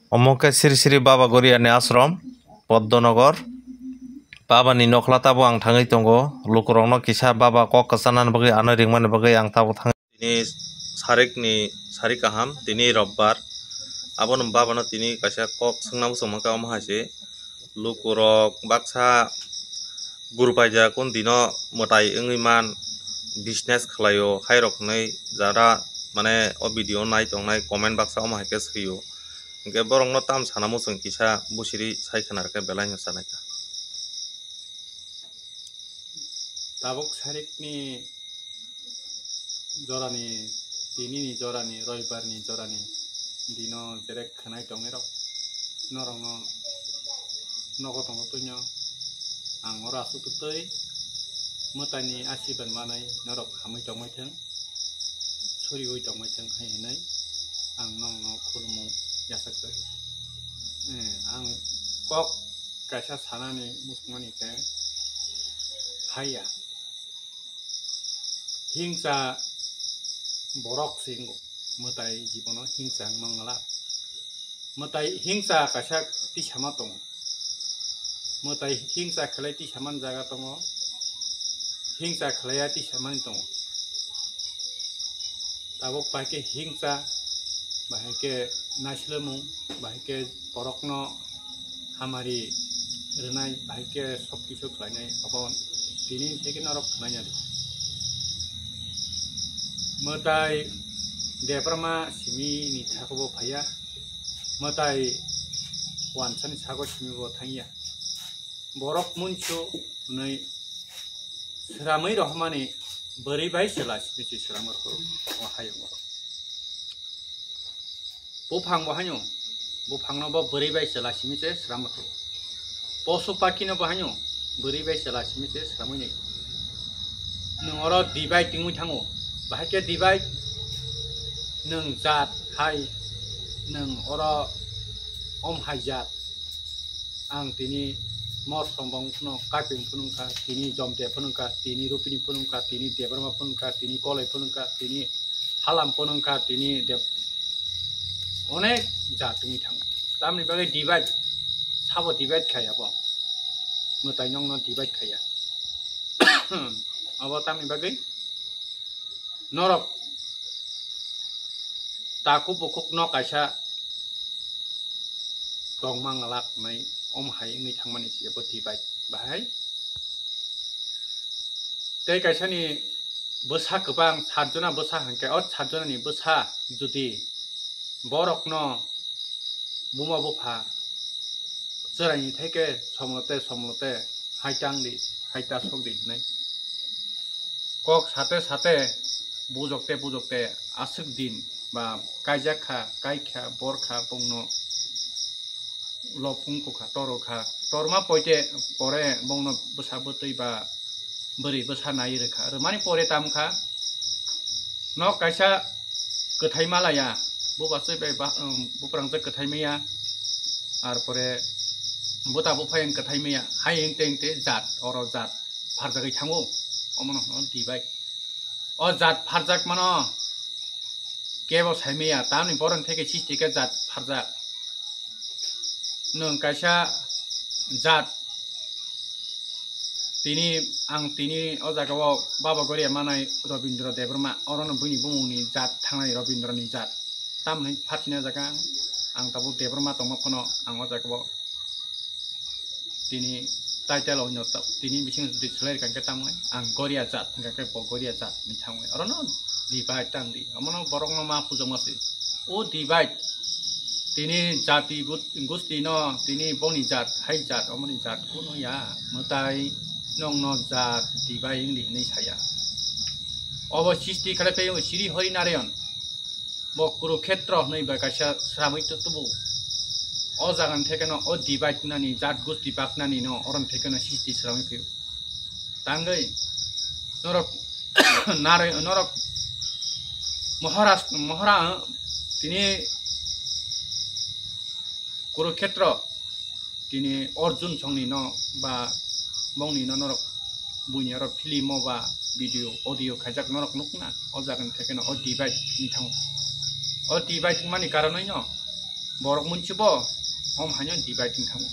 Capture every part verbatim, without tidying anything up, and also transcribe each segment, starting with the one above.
Omo khe Sri Sri Baba Goriani ashram, Poddonogor. Baba ni nokhla tabuk ang thangwi tongo. Lukurokno kisa Baba kok kwchanani bagwi, ano ringmani bagwi ang tabuk thang. Tini sarik ni, sarik kaham, tini robbar. Abono Baba no tini kaisa kok swngna muchung mankha, omo hai se. Lukurok baksa guru paijak, kun dino mwtai wngwi man, business khlaio, hairok hinwi jara, mane, o video nai tongnai comment baksa omo hai khe swio. Hinkhe borokno tam sana muchung kisa busiri sai khna rwkhe belai no chanai kha. Tabuk sarikni jorani, tinini jorani, roibarni jorani dino jerek khwnai tongnairok, norokno nogo tongo twino ang oro aswk twi mwtaini asirbad manwi norok hamwi tongmai thwng, suriwi tongmai thwng hai hwnwi ang nokno khulumung yachakjak. Eh, ang kok kaisa sanani muchungmani khe haiya. Hingsa borok se wngo, mwtai jibono hingsa wng mangala. Mwtai hingsa kaisa tisama tongo. Mwtai hingsa khlai tisamani jaga tongo, hingsa khlaiya tisamani tongo. Tabuk bai khe hingsa, bahai khe naislemung, bahai khe borokno hamari rwnai, bahai khe sob kisu khlainai, abo tini theke norok khwnaina di. Mwtai Debbarma simi ni sakobo phaiya, mwtai wansani sako simi bo thangya. Borok munchu hwnwi sramwi rohormani bwrwi bai chwla simi se sramwi rohor o hayung oro. Buphang bo haino, buphangno bo bwrwi bai chwla simi se sramwi rohor. Posu pakhino bo haino bwrwi bai chwla simi se sramwi nai. Nwng oro divide wngwi thango, bahai khe divide nwng jat hai, nwng oro om hai jat. Ang tini Mor Sombong phano Kaping phano wngkha, tini Jomte phano wngkha, tini Rupini phano wngkha, tini Debbarma phano wngkha, tini Koloi phano wngkha, tini Halam phano wngkha, tini Deb-, onek jat wngwi thango. Tamni bagwi divide, sabo divide khai abo. Mwtai nokno divide khaiya. Abo tamni bagwi norok takhuk bukhuk no kaisa tongma ngalak nai om hai wngwi thangmani se bo tibai bahai. Tei kaisa ni bwsa kwbang, sat jona bwsa hinkhe, o sat jona ni bwsa jodi borok no buma bupha chwraini theke somlote somlote hai tang di, hai ta sok di hinwi. Kok sate sate bujokte bujokte aswk din ba kaijak kha, kai kha, bor kha, bongno lopung kukha, toro kha, torma poite pore bongno bwsa bwtwi ba bwrwi bwsa nai rwkha, rwmani pore tam kha nok kaisa kwthai malaya, bo bachai bai ba, um, buprang je kwthai maya, ar pore buta buphai ang kwthai maya, hai hingte hingte jat, oro jat pharjagwi thango, omono hono divide. O jat pharjak mano kebo sai maya, tamni boroni theke sisti khe jat pharjak. Nwng kaisa jat, tini ang tini o jaga o Baba Goria manai Robindra Debbarma, orono buini bumungni jat thangnai, Robindrani jat. Tamoni phatina jaga ang, ang tabuk Debbarma tongma phano ang o jaga o tini title o hino ta-, tini bising jodi swlai rwkha khe tamoni ang Goria jat hwnkha khe bo Goria jat hinwi thangwi. Orono divide tang di. Omono borokno ma pujakma se. O divide. Tini jati gut-, gusti no, tini boni jat, hai jat, omoni jat, kuno ya. Mwtai nokno jat divide wngdi hinwi saya. Obo sisti khlai phai Sri Hari Narayan. Bo Kurukhetro hinwi bai kaisa sramwi tu-, tubu. O jagani thekeno o divide nani, jat gusti baknani no, oroni thekeno sisti sramwi phai. Tangwi norok nare, norok Maharaj-, Mahara-, tini Kurukhetro, tini Arjun songni no ba bongni no norok buini oro film o ba video, audio khaijak norok nukna, o jagani thekeno o divide ni thango. O divide mani karonoi no Borok munchibo om haino divide wng thango.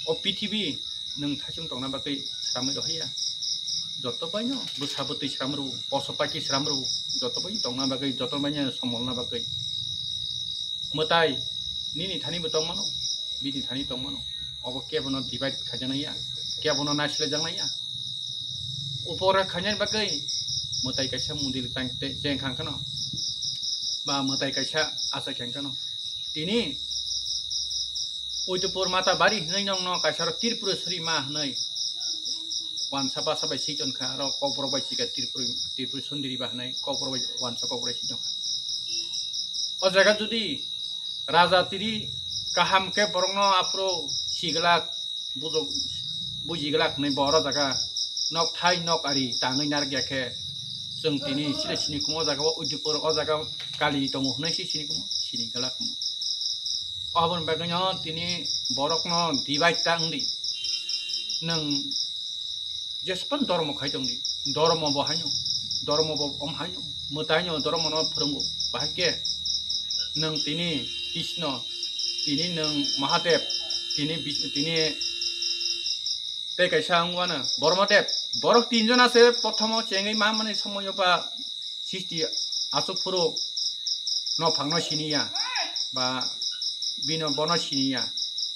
O pithibi nwng thaichung tongna bagwi sramwi rohya. Joto baino bwsa bwtwi sram rw, poso paki sram rw, joto bai tongna bagwi, joto baino somolna bagwi. Mwtai nini thani bo tongmano, bini thani tongmano. Obo kebono divide khaijaknaiya, kebono naislejaknaiya. Upora khainani bagwi mwtai kaisa mondir chang-, cheng khangkhano, ba mwtai kaisa achai khangkhano. Tini Udaipur Mata Bari hwnwi nokno kaisa oro Tripura Suri ma hwnwi wansa basa bai switon kha, aro Kokborok bai swika Tripura, Tripura Sundiri ba hwnwi Kokborok bai wansa Kokborok bai switon kha. O jaga jodi raja tiri kaham khe borokno aphuru siglak, bujok, buji glak hwnwi bo oro jaga nok thai nok ari tangwi narwk ya khe, chwng tini sile sini kumo o jaga o Udaipur o jaga kali tongo hwnwi se sini kumo sini glak kumo. Aboni bagwino tini borokno divide ta wngdi. Nwng jespan dormo khai tongdi, dormo bo haino, dormo bo om haino, mwtaino dormo no phwrwngo. Bahai khe nwng tini Krishna, tini nwng Mahadev, tini Bis-, tini tei kaisa wngwano Bormadev. Borok tinjon ase prothomo chengwi ma mani somoyo ba sisti asuk phuru nophangno siniya, ba bino bono siniya.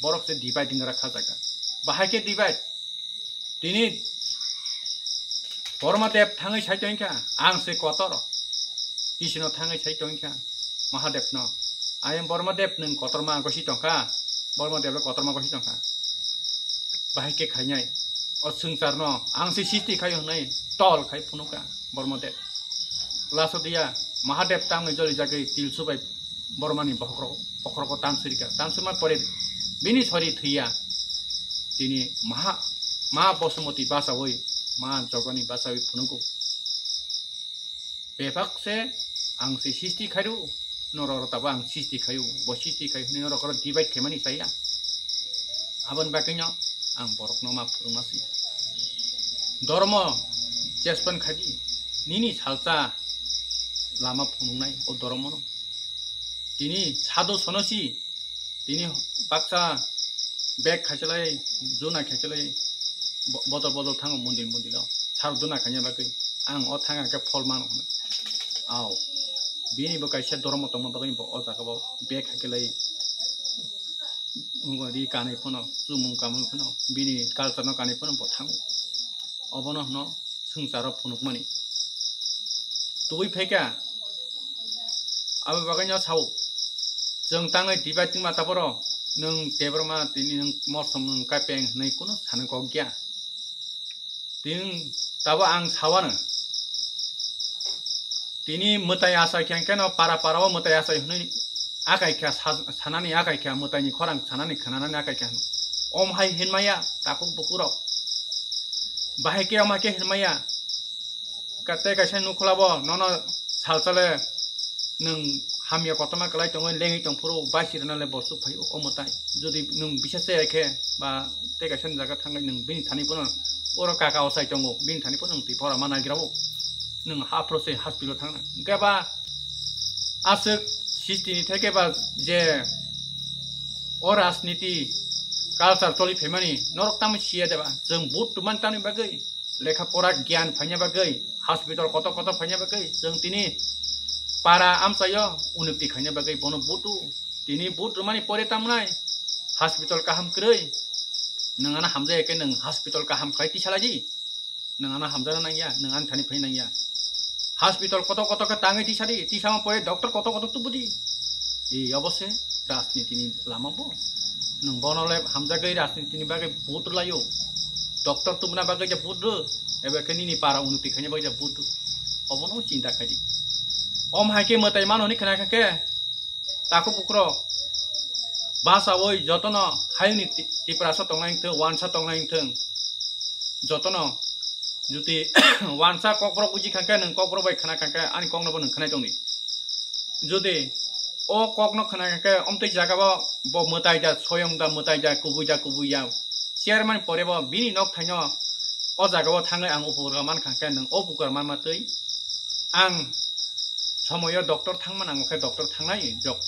Borok se divide wngwi rakha jaga. Bahai khe divide. Tini Bormadev thangwi sai tongkha, ang se kotor. Kisino thangwi sai tongkha, Mahadevno. Ayang Bormadev nwng kotorma gosi tongkha, Bormadev le kotorma gosi tongkha. Bahai khe khainai, o swngcharno ang se sisti khai hwnwi tol khai phunukha Bormadev. Laso dia Mahadev tangwi joli jagwi tilsu bai Bormani bokhorok, bokhorok tan sirika. Tan sima pore bini sori thwiya. Tini maha, ma Bosumoti basawi, ma Jogoni basawi phunugo. Bebak se ang se sisti khairu, norok tabo ang sisti khayu, bo sisti khayu, norok oro divide khaimani saya. Aboni bagwino ang borokno ma phurungma si. Dormo chespan khadi, nini salsa lama phunuknai o dormono. Tini sadhu sonosi, tini baksa bag khaichalai, juna khaichalai, bo-, bodol bodol thango mondir mondilo. Sar duna khaina bagwi ang o thang khe phol mano hwnwi. Ao. Bini bo kaisa dormo tongma bagwi bo o jaga bo bag khaichalai. Ri kanwi phano, chumung kamwi phano, bini culture no kanwi phano bo thango. Obono hwno swngcharo phunukmani. Tubui phaikha, abo bagwino sao, chwng tangwi divide wngma taboro, nwng Debbarma tini nwng Morsom nwng Kapeng hwnwi kunu sana kok ya. Tini tabo ang sawano. Tini mwtai achai khe, hwnkhe no para para o mwtai achai hwnwi akai kha, sa-, sanani akai kha, mwtai ni khorang sanani khnanani akai kha. Om hai hinmaya takhuk bukurok. Bahai khe om hai khe hinmaya. Ka-, tei kaisa nukhwla bo nono salsa le nwng hamya kotorma kwlai tongwi lengwi tong phuru bai sirana le bo chuk phai o mwtai. Jodi nwng bisa se khe ba tei kaisa ni jaga thangwi nwng bini thani phano oro kaka ochai tongo, bini thani phano nwng twi phora ma naigra o. Nwng haphro se hospital thangna. Hwnkhe ba aswk sisti ni theke ba je o rajniti culture choli phaimani norok tamo siya de ba? Chwng vote tumani tamni bagwi, lekha pora gyan phaina bagwi, hospital kotor kotor phaina bagwi, chwng tini para amchaio unukti khaina bagwi bono vote o. Tini vote rwmani pore tamnai hospital kaham kwrwi. Nwng ano hamjaya khe nwng hospital kaham khai tisalai di. Nwng ano hamjana nangya, nwng ani thani phai nangya. Hospital kotor kotor khe tangwi tisadi, tisama pore doctor kotor kotor tubudi. Ei obo se rajniti ni lama bo. Nwng bono le hamjagwi rajniti ni bagwi vote rwlaio. Doctor tubuna bagwi je vote rw, ebe khe nini para unukti khaina bagwi je vote rw. Obono chinta khaidi. Om hai khe mwtai mano hwnwi khna kha khe, takhuk bukurok basawi jotono hayungni Ti-, Tiprasa tongnai wngthung, wansa tongnai wngthung, jotono jodi wansa kokborok buji kha khe, nwng kokborok bai khna kha khe, ani kokno bo nwng khnai tongdi. Jodi o kokno khna kha khe, omtwi jaga bo, bo mwtai da, soyong da, mwtai da, kubui da, kubui ya, chairman pore bo bini nok thaino o jaga o thangwi ang upukar man kha khe, nwng o upukar manma twi ang somoyo doctor thangma nango khe doctor thangnai, jok-,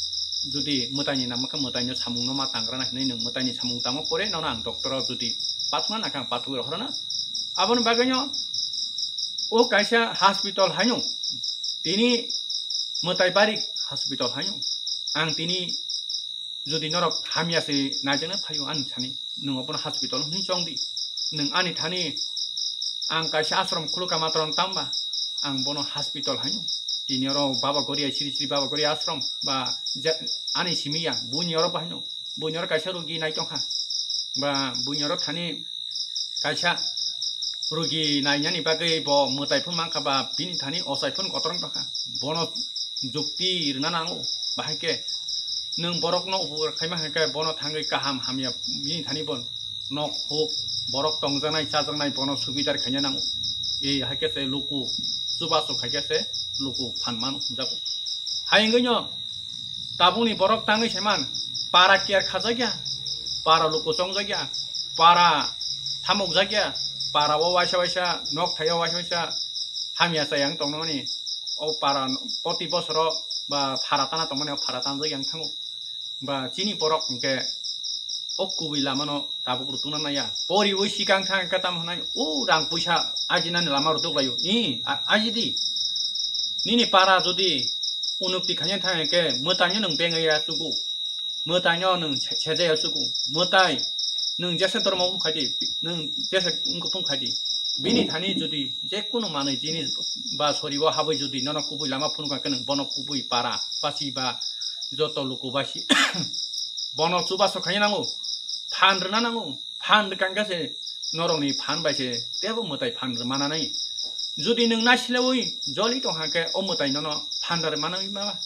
Jodi mwtaini nangma khe mwtaino samungno ma tangrana hinwi nwng mwtaini samung tangma pore nono ang doctor o jodi pathwna nangkha ang pathwi rohorna. Aboni bagwino o kaisa hospital haino tini mwtai barik hospital haino ang tini jodi norok hamya se naijaknai phaio ani sani nwng obono hospital hinwi chongdi. Nwng ani thani ang kaisa ashram khulukha matwrwng tamba ang bono hospital haino. Tini oro Baba Goria, Sri Sri Baba Goria ashram ba je-, ani simi ya, buini oro bahaino, buini oro kaisa rogi nai tongkha. Ba buini oro thani kaisa rogi nainani bagwi bo mwtai phano mankha ba bini thani ochai phano kotorong tongkha. Bono jukti rwna nango, bahai khe nwng borokno upukar khaima hai khe bono thangwi kaham hamya bini thani bo nok huk borok tongjaknai chajaknai bono subidar khaina nango. Ei hai khe se luku chubachu khai khe se luku phan mano hwnjago. Hai wngwino tabukni borok tangwi saiman para care khajakya, para luku chongjakya, para thamukjakya, para o waisa waisa nok thaio waisa waisa hamya chayang tongmani o para proti bosoro ba phara tana tongmani o phara tanjakya wng thango. Ba chini borok hwnkhe o kubui lamano tabuk rwtwngna naiya. Poriwi sikang thang khe tamo hwnai o rang puisa ajinani lama rwtwk laio. I, a-, ajidi. Nini para jodi unukti khaina thang khe mwtaino nwng bengaya chugo. Mwtaino nwng se-, sejaya chugo. Mwtai nwng jesa dormo wng khaidi, nwng jesa wngkha phung khaidi. Bini thani jodi jekunu manwi jinis ba sori o habwi jodi nono kubui lama phunukha khe nwng bono kubui para basi ba joto luku basi bono chubachu khaina nango, phan rwna nango, phan rwkang khe se norokni phan bai se teibo mwtai phan rwmana nai. Jodi nwng naisileui joli tongkha khe o mwtai nono phan da rwmana nai ma?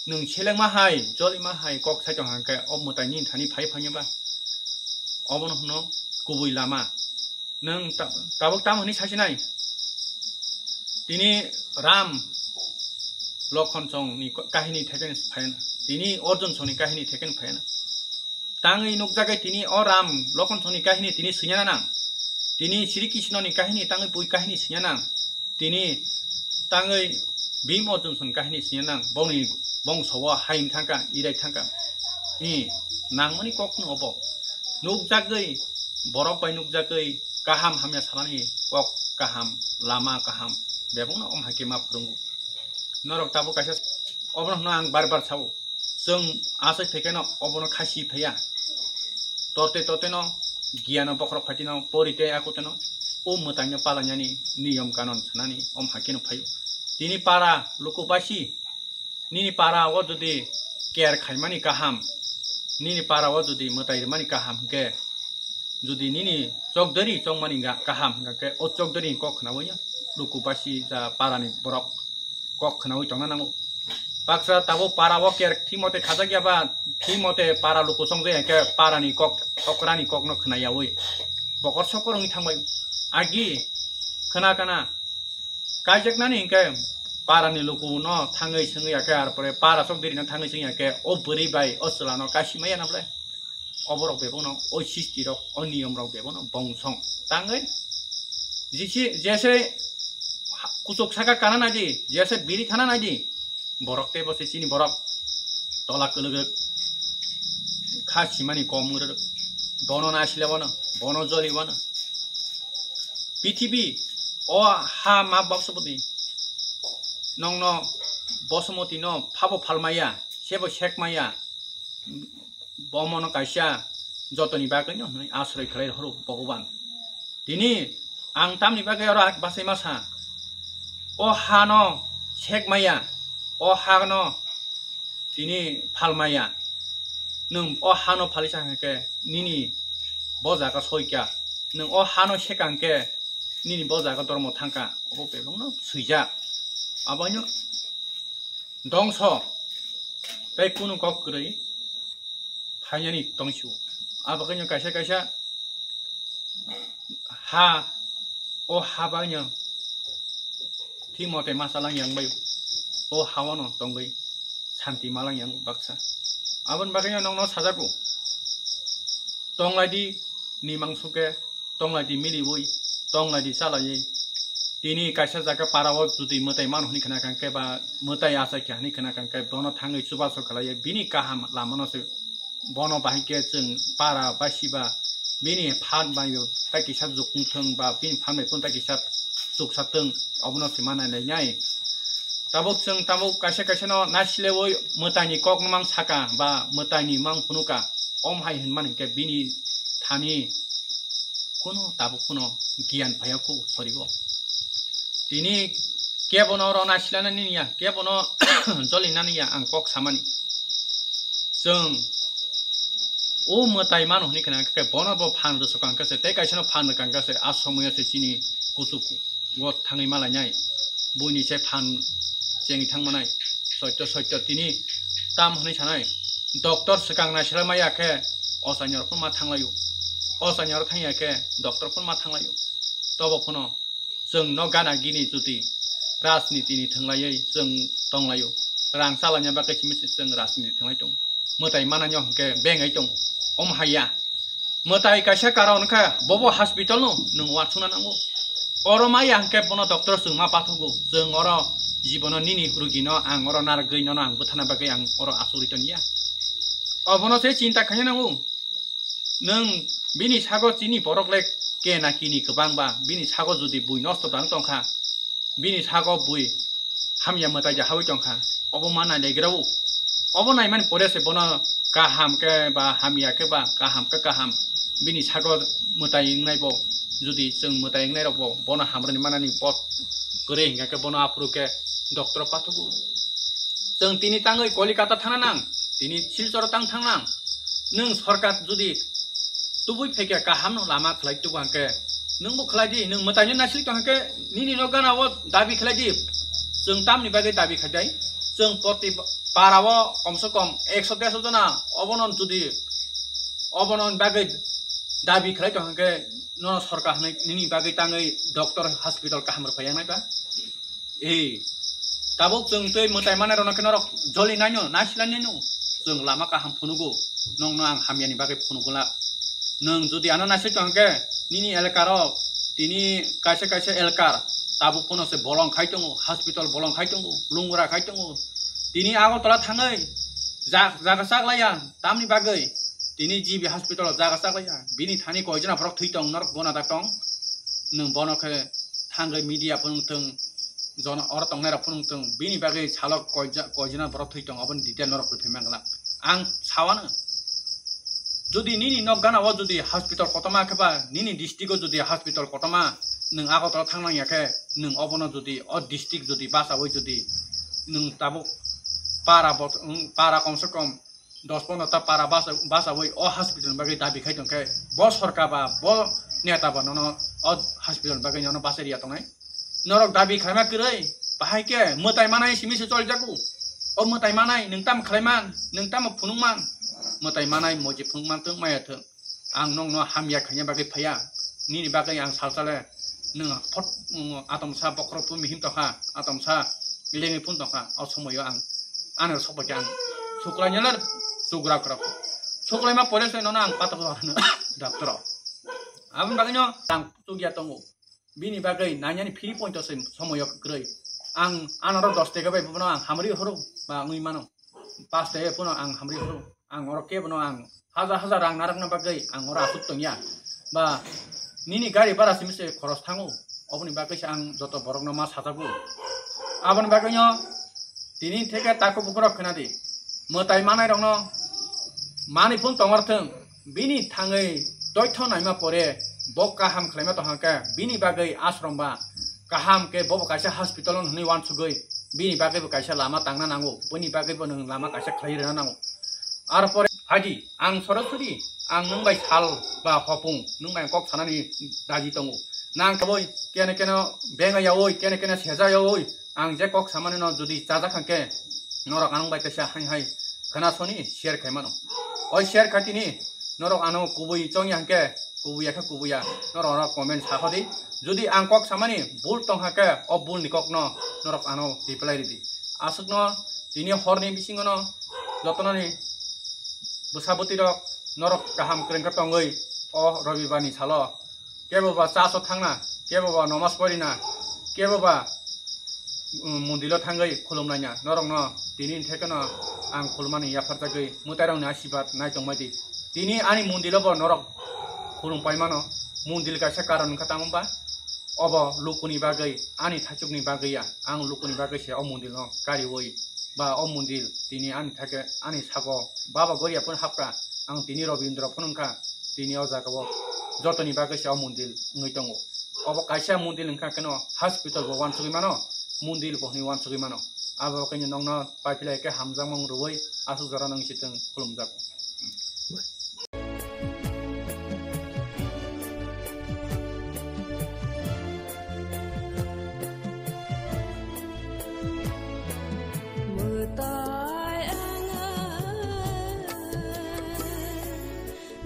Nwng selengma hai, jolima hai kok sai tongkha khe o mwtai nini thani phai phaiya ba? Obono hwno kubui lama. Nwng ta-, tabuk tamo hwnwi sasinai? Tini Ram Lokhon songni ko-, kahini thekeni phaiya na. Tini Arjun songni kahini thekeni phaiya na. Tangwi nukjakgwi tini o Ram Lokhon songni kahini tini swina nang. Tini Sri Krishnoni kahini tangwi bui kahini swina nang. Tini tangwi Bhim Arjun songni kahini swina nang. Bongni bongso o hai wng thangkha, irai thangkha. Hi, nangmani kokno obo. Nukjakgwi, borok bai nukjakgwi, kaham hamya sanani kok kaham, lama kaham, bebakno om hai khe ma phwrwngo. Norok tabuk kaisa, obono hwnna ang bar bar sao. Chwng aswk phaikhe no obono khasi phaiya. Tote tote no giyan o bokhorok phaitino pori tei akuteno o mwtaino palainani niyom kanon sanani om hai kheno phaio. Tini para luku basi, nini para o jodi care khaimani kaham, nini para o jodi mwtai rwmani kaham hwnkhe, jodi nini chokdari chongmani ga-, kaham hwnkhe o chokdari ni kok khnaui luku basi ja para ni borok kok khnaui tongna nango. Baksa tabuk para o care thik mote khajak ya ba, thik mote para luku chongjak ya khe para ni kok, okra ni kok no khna yaui bokor sokor wngwi thangbai. Agi khna kana kaijaknani hwnkhe para ni luku no thangwi swngwi ya khe, ar pore para chokdari no thangwi swngya khe o bwrwi bai o chwla no kasi maya na ble. Oborok bebakno o sisti rok, o niyom rok bebakno bongsong tangwi jisi jese kuchuk saka kana naidi, jese biri thana naidi, borok tei bo se chini borok tola kwlwk kha simani kom wng rwrwk. Bono naisile bono, bono joli bono. Pithibi o ha ma bosomoti nongno bosomoti no phabo phalmaya, sebo sekmaya. Bomono kaisa jotoni bagwino hwnwi asroi khlai rohoro Bhogoban. Tini ang tamni bagwi oro ak-, bachai masa. O hano sekmaya, o hano tini phalmaya. Nwng o hano phalisa hwnkhe nini bo jaga soikha. Nwng o hano sekang khe nini bo jaga dormo thangkha. Obo bebakno swijak. Aboino dongso tei kunu kok kwrwi phainani tongsiwo. Abo khe kaisa kaisa ha, o ha bagwino thik mote ma chalang yang bai, o ha-o no tongwi santi malang yang baksa. Aboni bagwino nongno sajago, tonglaidi nimang suke, tonglaidi miliwi, tonglaidi chalaiwi, Tini kaisa jaga para o jodi mwtai mano hwnwi khna kha khe ba mwtai achai kha hwnwi khna kha khe bono thangwi chubachu khlaiya bini kaham lamano se bono bahai khe chwng para ba siba bini phan bai tai kisa jukung thwng ba bini phan bai phun tai kisa chuksa thwng obono se manai lainai. Tabuk chwng tabuk kaisa kaisa no naisilewi mwtai ni kok no mang saka ba mwtai ni mang phunuka om hai hwnmani hwnkhe bini thani kuno tabuk kuno giyan phaiya khu sorigo. Tini kebono oro naisilana niya, kebono jolinani ya ang kok samani. Chwng o mwtai mano hwnwi khna khe bono bo phan rwsok ang khe se, tei kaisa no phan rwkang khe se, a somoyo se chini kuchuk go thangwi malainai. Buini se phan chengwi thangmanai. Soito soito tini tam hwnwi sanai. Doctor swkang naisila maya khe ochaini rok ma thanglaio. Ochaini rok thangya khe doctor phun ma thanglaio. Tobo phano chwng no gana gini jodi rajniti ni thwnglaiwi chwng tonglaio. Rang chalanya bagwi simi se chwng rajniti thwnglai tongo. Mwtai mananyo hwnkhe bengai tongo. Om haiya. Mwtai kaisa karon kha, bobo hospital no nwng uansukna nango. Oro maya hwnkhe bono doctor chwng ma pathogo. Chwng oro jibono nini rugi no ang oro narwgwi nono ang bwthana bagwi ang oro achugwi tongya. Obono se chinta khaina nango. Nwng bini sago chini borok le kena kini kwbang ba, bini sago jodi bui nosto dang tongkha, bini sago bui hamya mwtai ja hawi tongkha, obo ma nai naigrao. Obo naimani pore se bono kaham khe ba hamya khe ba kaham khe kaham bini sago mwtai wngnai bo, jodi chwng mwtai wngnai rok bo bono hamrwni manani pot kwrwi hwnkha khe bono aphuru khe doctor pathogo. Chwng tini tangwi Kolikata thangna nang, tini Silchoro tang thang nang. Nwng sorkar jodi tubui phaikha kaham no lama khlai tubu hwnkhe nwngbo khlai di, nwng mwtaino naisik tong hwnkhe nini no gana o dabi khlai di. Chwng tamni bagwi dabi khlai dai? Chwng proti para o komse kom ekso derso jona obono jodi obono bagwi dabi khlai tong hwnkhe nono sorkar hwnwi nini bagwi tangwi doctor hospital kaham rwphai ya nai ba? Ei, tabuk chwng tei mwtai manai rokno khe norok joli naino, naisila naino. Chwng lama kaham phunugo, nokno ang hamyani bagwi phunugo la. Nwng jodi ano naisik tong hwnkhe, nini elaka rok, tini kaisa kaisa elkar, tabuk phano se bolong khai tongo, hospital bolong khai tongo, lungra khai tongo. Tini Agartala thangwi ja-, jaga chaklaiya, tamni bagwi tini G B hospital o jaga chaklaiya. Bini thani koijona borok thwi tong, norok gona dak tong. Nwng bono khe thangwi media phunuk thung, jono oro tongnai rok phunuk thung, bini bagwi salok koija-, koijona borok thwi tong, oboni detail norok kwrwi phai mangla. Ang sawano, jodi nini nok gana o jodi hospital kotorma khe ba, nini district o jodi hospital kotorma, nwng Agartala thang nang ya khe, nwng obono jodi o district jodi bachawi jodi nwng tabuk para bot-, para komse kom dos pondro ta para basa, basawi o hospital ni bagwi dabi khai tong khe, bo sorkar ba, bo neta ba nono o hospital ni bagwi nono bachai riya tongnai. Norok dabi khlaima kwrwi, bahai khe mwtai manai simi se cholijago. O mwtai manai nwng tamo khlaiman, nwng tamo phunukman, mwtai manai moji phunukman thung maya thung. Ang nokno hamya khaina bagwi phaiya, nini bagwi ang salsale nwng phot, mm, atomsa bokhorok phun mihim tongkha, atomsa lengwi phun tongkha, o somoyo ang ani sokbai khe ang suklainyalar sugra khorok. Suklaima pore se nono ang patoklo hwno doctor o. Aboni bagwino ang chukya tongo. Bini bagwi nanyani phiri pointo se somoyo kwrwi. Ang anoro dos teka bai bono ang hamri horo ba wngwi mano. Pas teka phano ang hamri horo. Ang oro kebono ang hajar hajar rang narwkna bagwi ang oro aswk tongya. Ba nini gari bara simi se khoros thango. Oboni bagwi se ang joto borokno ma sajago. Aboni bagwino tini theke takhuk bukhurok khna di. Mwtai manai rokno manwi phun tongor thung. Bini thangwi toitho naima pore bo kaham khlaima tong hwnkhe bini bagwi ashram ba kaham khe bobo kaisa hospital hwnwi uansugwi bini bagwi bo kaisa lama tangna nango, bini bagwi bo nwng lama kaisa khlai rwna nango. Aro pore phaidi ang sorosori ang nwng bai sal ba hopung nwng bai kok sanani daji tongo. Nang keboi kene kene benga yaoi kene kene seja yaoi. Ang je kok samani no jodi chajak hwnkhe norok anong bai kaisa hai hai khwna soni share khai mano. Oi share khatini norok ano kubui chongya hwnkhe kubui ya khe kubui ya norok ano comment sa khodi. Jodi ang kok samani bul tong hwnkhe o bul ni kok no norok ano reply ridi. Aswkno tini horni bisingo no jotonani bwsa bwtwi rok norok kaham kwrwng khe tongwi o Robibar ni salo kebo ba church o thangna, kebo ba nomas porina, Kebo ba, um, mondilo thangwi khulumlaina norokno tini thekeno ang khulumani yapharjagwi mwtairokni asibad nai tongbai di. Tini ani mondilo bo norok khulum paimano. Mondil kaisa karon wngkha, tamo ba obo lukuni bagwi, ani thaichukni bagwi ya. Ang lukuni bagwi se o mondilno kariwi ba o mondil tini ani thake, ani sago baba goria phun hapra. Ang tini Robindra phun wngkha, tini o jaga o jotoni bagwi se o mondil wngwi tongo. Obo kaisa mondil wngkha keno hospital bo wansugwi mano, mondil bo hwnwi wansugwi mano. Abo khe nokno paipilai khe hamjakmung rwui aswk jora nang sitwng khulumjago. Mwtai ang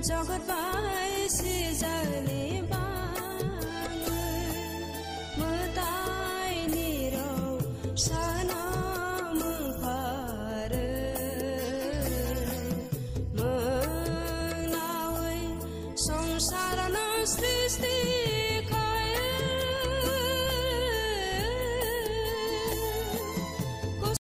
jagat bai sijani bangwi, mwtai nirok sana mung pharwi, mung nawi songsar no srishti